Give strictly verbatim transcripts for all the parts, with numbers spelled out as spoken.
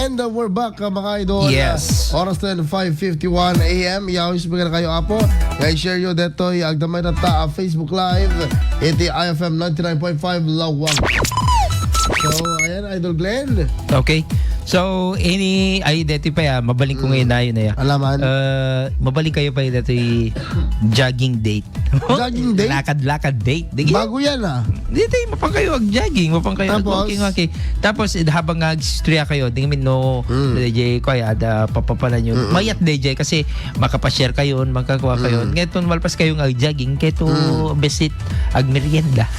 And uh, we're back, uh, mga idol. Yes. Uh, oras na five fifty-one a m. Yaw, isipin kayo, apo. Kaya share yo detoy, agdamay na ta, uh, Facebook Live. Iti I F M ninety-nine point five Lawag. So, ayan, Idol Glenn. Okay. So, ini, ay, deti pa ya, mabaling ko ngayon na yun na ya. Alaman. Uh, mabaling kayo pa yun deti jogging date. Jogging date? Lakad-lakad date. Di Bago yan, ah. Di tayo mapang kayo ag-jogging, mapang kayo Tapos? ag-walking, walking. Tapos, eh, habang nag-istorya kayo, di ngamin no, Mm. D J, kuya, ada, papapalan yun. Mm-mm. Mayat, D J, kasi makapashare kayo, magkakuha kayo. Mm. Ngayon, malpas kayo nga jogging, kayo Mm. visit, agmerienda.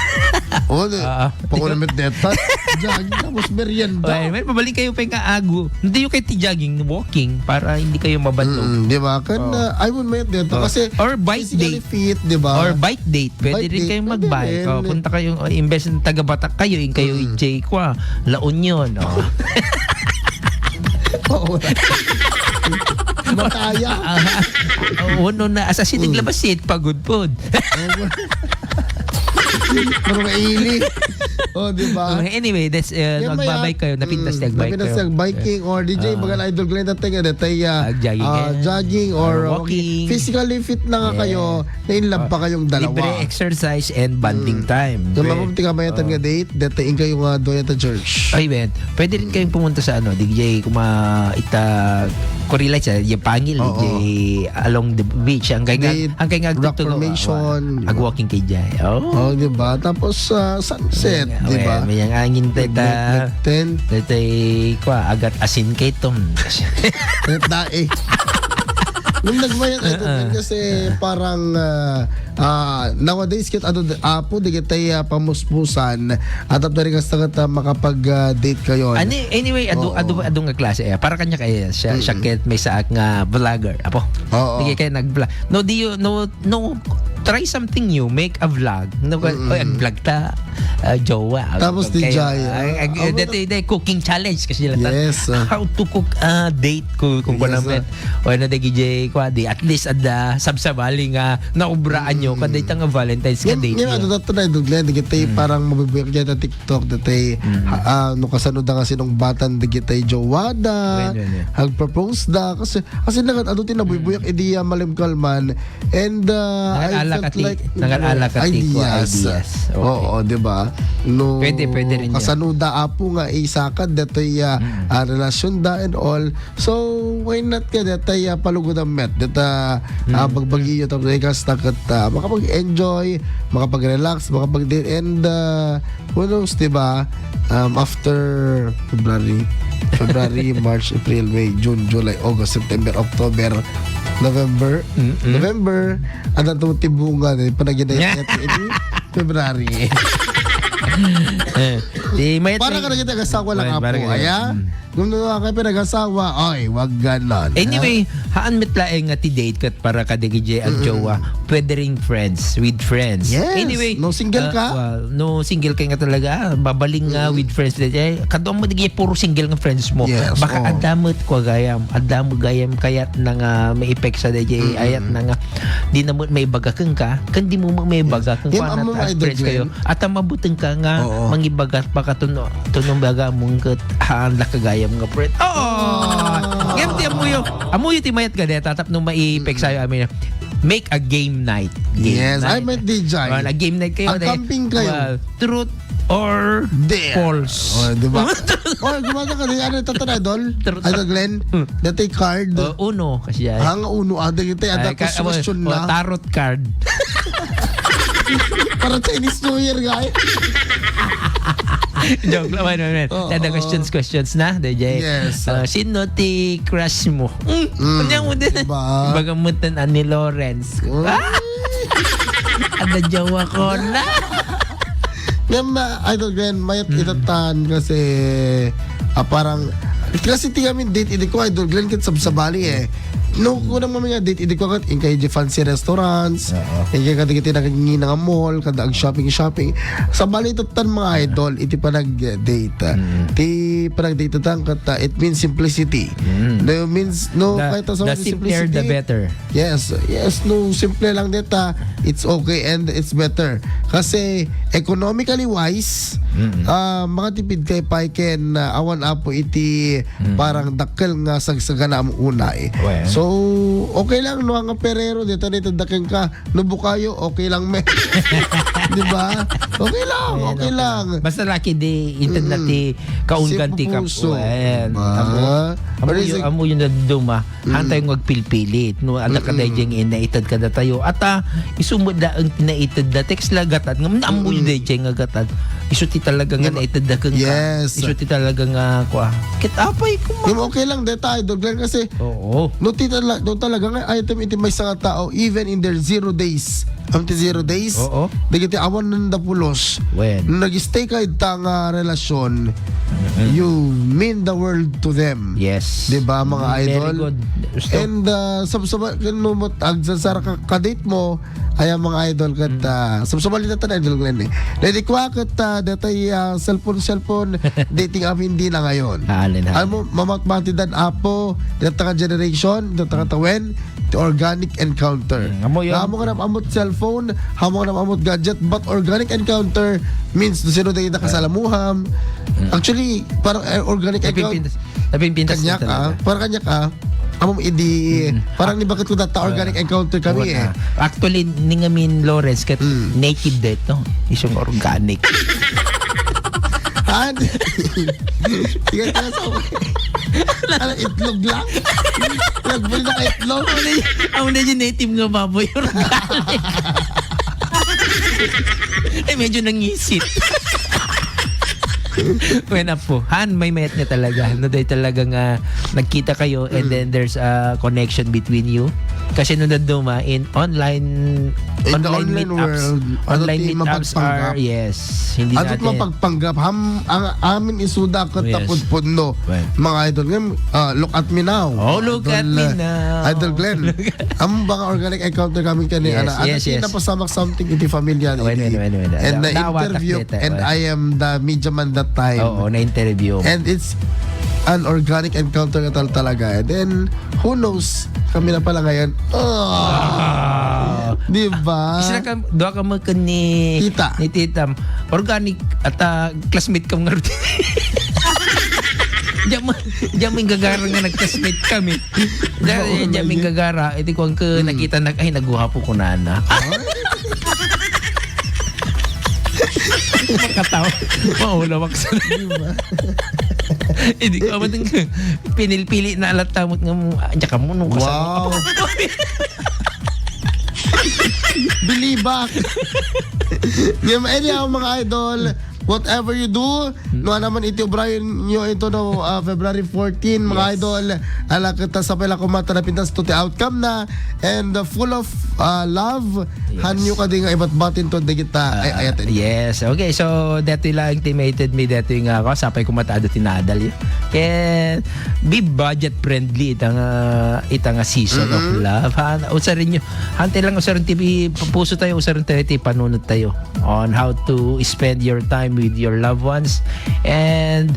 Oo, di. Ah, ah. Pakunamit deta. Jogging, tapos merienda. Okay, may pabalik kayo pa yung agu. Hindi yung kayo ti jogging, walking, para hindi kayo mabadlog. Mm, di ba? Kan, Oh. ah, I would make deta. Oh. Kasi Or bike physically date. fit, di ba? Or bike date. Pwede Bike rin date, kayong pwede mag-bike. rin. Oh, punta kayo, oh, imbes ng taga-Batak kayo, yung kayo Mm. yung J kwa, La Union. Oh. Oo. Mataya. Ah, oh, no, na, as, as in, Mm. naglabas, eh, pagod po. Oo. Pero maili. Oh, di ba? Oh, anyway, that's, uh, Yan, magbabike maya. kayo, napintas Mm, tag bike napintas kayo. tag biking or D J, Ah. bagan Idol Glenn, tatay nga, tatay, ah, Ag-jogging ah, yan. jogging or Or walking. walking. Physically fit na nga Yeah. kayo, na in love Ah, pa kayong dalawa. libre exercise and bonding Mm. time. So, Okay. mapapti ka mayatan Oh. nga date, detayin kayo nga doon at church. Ay, Ben, pwede rin kayong pumunta sa ano, D J, kuma-, ita, Corilla sa, yung pangil, Oo. D J, along the beach. Ang kay nga, Date, ang kay nga rock agtutulong, formation. ah, ag-walking kay Jay. Oh. Oh, di ba? Tapos, ah, sunset, May, di ba? may, may ang angin, Nag-, teta. nag-, nag-tent. Teta, kwa, agat asin kay Tom. Tent na eh. Nung nagmayat, Idol Ah, ah. Glenn, kasi parang, ah, ah, nowadays, kit, adu-, apo, di kita, ah, pamuspusan. At ap na rin kasta kat, ah, makapag, ah, date kayo. Ani-, anyway, adu-, Oo. adu-, adu nga klase, eh. Para kanya kaya siya, Mm-mm. siya kit may saak nga vlogger. Apo. Oo. Sige, kaya nag-vlog. No, di you, no, no, try something new. Make a vlog. No, ka-, Mm-mm. oy, ag-vlog ta. Ah, jowa. Tapos Ag-vlog di kayo. Jay, Ay, ah, ag-, amo dati, na- dati, cooking challenge kasi sila ta. Yes, ah. How to cook, ah, date ko, kung Yes, kulang ah. met. O, ano, dagi, Jay, kwa, di, at least, ada, sabsabali nga, naubraan nyo, Mm. kada ita nga Valentine's nga Yan, date yan, nyo. ano, dati na, Idol Glenn, dagiti Mm. parang mabibuyak dyan na TikTok, dati, Mm. ha-, ah, no, kasano da nga sinungbatan, dagiti jowa da, Wen, wen, wen. ag-propose da, kasi, kasi nakat, ano, tinabuy-buyak, Mm. idi, ah, malimkalman, and, ah, I Nangal-ala felt ka ti-, like, nangal-ala ka ti, kwa, ideas. ideas. Okay. Oo, di ba? No, Pwede, pwede rin yan. kasano da, apo nga, isakad, datoy, ah, Mm. ah, relasyon da and all, So, why not nga deta, ah, palugodan met? Deta, ah, Hmm. bagbagi yo tapno kasta ket, ah, makapag-enjoy, makapag-relax, makapag-date, and, ah, who knows, di ba? Um, after February, February, March, April, May, June, July, August, September, October, November, Mm-mm. November, adda to ti bunga, di pa naging February. Eh, di mayat Para may ka na kita kasawa lang, Para, para apo, ka aya? Mm. Kung ano ka pinag-asawa, oy, wag ganon, ha? Anyway, haan met laeng nga ti date ket para kadagiti Mm-mm. agjowa, pwede ring friends, with friends. Yes. Anyway, No single ah, ka? well, no single ka nga talaga, ah, babaling nga Mm-mm. with friends. Eh, kaduam mo dagiti puro single nga friends mo. Yes, Baka oh. adda met kwa gayam, adda mo gayam kayat na nga maipeksa dagiti Mm-mm. ayat na nga di na mo maibaga kenka, ken di mo maibaga Yes. kenka Yan, na amo, at Idol friends kayo. Glenn. At ang mabuteng ka nga Oo. mangibagat pa ka tuno, tuno baga mong ket haan la kagayam nga friend. Oh! Ah. Ngem ti amuyo, amuyo ti mayat ka deta tapno maipeksayo Mm. amin. Make a game night. Game Yes. Ay, night. may D J. Well, a game night kayo, Ang eh. camping kayo. Well, truth or Dare. false. Oh, di ba? Oh, gumata ka din. Ano, tatan, Idol? Truth. Idol Glenn? Hmm. Dati card. Oh, uno, kasi ay. Ang uno, ah, dagiti, ada Ay, ka-, question, question oh, na. tarot card. Para Chinese New Year, guys. Joke lang, man, man. Oo. Ada questions, questions na, D J. Yes. Ah, sino ti crush mo? Mm. Mm, Kanya mo din. diba? Baga mo din, Annie Lawrence. Mm. Ah! Ada jowa ko na. Nga ma-, Idol Glenn, mayat Mm. itatan kasi, ah, parang, kasi ti amin date, idi ko, Idol Glenn, ket sabsabali, eh. No, kunam nga date, idi ko, kat, inkay di fancy restaurants, Oo. inkay kadagiti nagingina nga mall, kada ag-shopping-shopping. Sabali itatan, mga idol, iti panag-date. Mm. Ti panag-date itatan, kat, ah, it means simplicity. Mm. No, means, no, The, kahit sa the simpler, the simplicity, better. Yes, yes, no, simple lang deta. It's okay and it's better. Kasi economically wise, Mm. Ah, makatipidkay pay ken, ah, awan, Apo, iti Mm. parang dakkel nga sagsagana a unay. Well. So, okay lang no nga perero, dita naited da kenka. No bukayo, okay lang, men. Di ba? Okay lang, Ayan, okay okay. lang. Basta laki di ited na Mm. ti kaunggan ti Sipupuso. kapuan. Diba? Amo, amo Or is yun, it amo yun na duma. Mm. Hantay nga agpilpilit, no? Ada ka Mm-mm. dayjay nga inaited kadatayo. At, ah, isu met laeng ti naited da, text la gatad. Nga, amo Mm-mm. yun dayjay nga gatad. Isu ti talaga nga Yung naited da kenka. Yes. Isu ti talaga nga, kua. Ket apay, kuma- Yung okay lang, deta, Idol Glenn, kasi Oo. no ti tala-, no talaga nga item iti maysa nga tao, even in their zero days, am ti zero days, Oo. dagiti awan nanda pulos, When? no nag-stay ka ita nga relasyon, Mm-mm. you mean the world to them. Yes. Di ba, mga Very idol? good. Gusto. And, uh, sabsaba, kan mo, mo, agsasara ka, kadate mo, ayan, mga idol, kat, Mm. uh, sabsaba, lita ta na, Idol Glenn, eh. Ready ko, ah, kat, uh, datay, uh, cellphone, cellphone, dating app, hindi na ngayon. Halin, halin. Alam mo, mamatmati dan, Apo, datang generation, datang tawen, the organic encounter. Mm, amo yun. Amo nga na, amot cellphone, amo nga na, amot gadget, but organic encounter means, sino tayo nakasalamuham. Mm. Actually, parang, eh, organic encounter. Napintas, napintas Kanya na ka, talaga. Para kanya ka, amo idi, Mm. parang ni bakit ko data organic Ah, encounter kami wala. eh. Actually, ni ngamin Lawrence, kat Mm. native deto, isang organic. Ah, di-, sige, sige, so, ano, itlog lang? Nagbuli na ka itlog? Ang na, ang na yung native nga baboy, organic. Eh, medyo nangisit. When up po. Han, may mayat nga talaga. No, dahil talaga nga nagkita kayo and Mm. then there's a connection between you. Kasi nung nanduma in online, In the online online meetups, world, ano online ti meetups are, mapagpanggap? yes, hindi Ano ti natin. mapagpanggap? Ham-, ang amin isuda ket Yes. tapudpudno, Right. mga idol. Ngem, ah, look at me now. Oh, look Idol, at me ah, now. Idol Glenn. Ang mga organic encounter kami kani, Yes, ana, yes, ana, yes. napasamak something iti familia Wait, ni wait, wait, wait. And Na-, na-, nawatak interview, dita, and wait. I am the media man that time. Oo, na-interview. And it's an organic encounter nga tal-, talaga. And then, who knows? Kami na pala ngayon. Oh! Ah. Di ba? Isra ka, duha ka mo ken ni, Tita. ni Tita. Organic at, ah, classmate kam nga rutin. Diyan mo, diyan mo yung gagara nga nag-classmate kami. Diyan, Oo, diyan mo yung yun. gagara. Iti kuwan ko, Hmm. nakita na, ay, naguhapo ko na, na. Ay. Makatawa. Maulawak sa Di ba? Hindi ko amat ang pinilpili na alat tamot nga mo. Ah, diyan ka mo, nung kasama Wow. ka pa. Bilibak. Ngem, anyhow, mga idol, whatever you do, no, naman iti ubrayon nyo ito, no, ah, February fourteen, mga Yes. idol, ala kita sa pala kumata na pintas to the outcome na, and, uh, full of, uh, love, Yes. han nyo kadi nga ibatbatin to, dagita, ay, Ah, ayat, yes. Okay, so, detoy lang intimated me, detoy nga ako, sapay kumatado tinadal yun. Kaya, be budget friendly, ita nga, ita nga season of Mm-mm. love, ha? Usarin nyo, hante lang, usarin ti puso tayo, usarin tayo, ti panunod tayo on how to spend your time with your loved ones. And,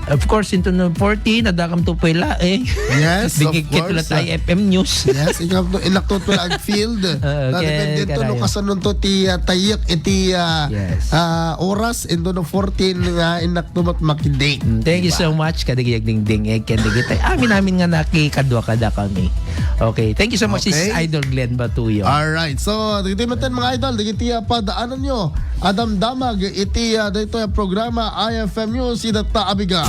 of course, into no forty, nadakam to pala, eh. Yes, of Bigyan kita course. tayo F M News. Yes, ikaw to, inaktot pala ang field. Ah, okay, Nadepende to, no, karayo. kasano to ti, ah, tayek, iti, ah, Yes. ah, oras, into no fourteen nga inakto mat makidate. Mm, thank you Diba? so much, kadagiyag dingding, eh, ken dagiti. Amin, amin nga nakikadwa kada kami. Okay, thank you so much, this is Okay. Idol Glenn Batuyo. Alright, so, dagiti meten, mga idol, dagiti, ah, padaanan nyo, adamdamag, iti, ah, daytoy a programa, I F M News, ida ta abiga.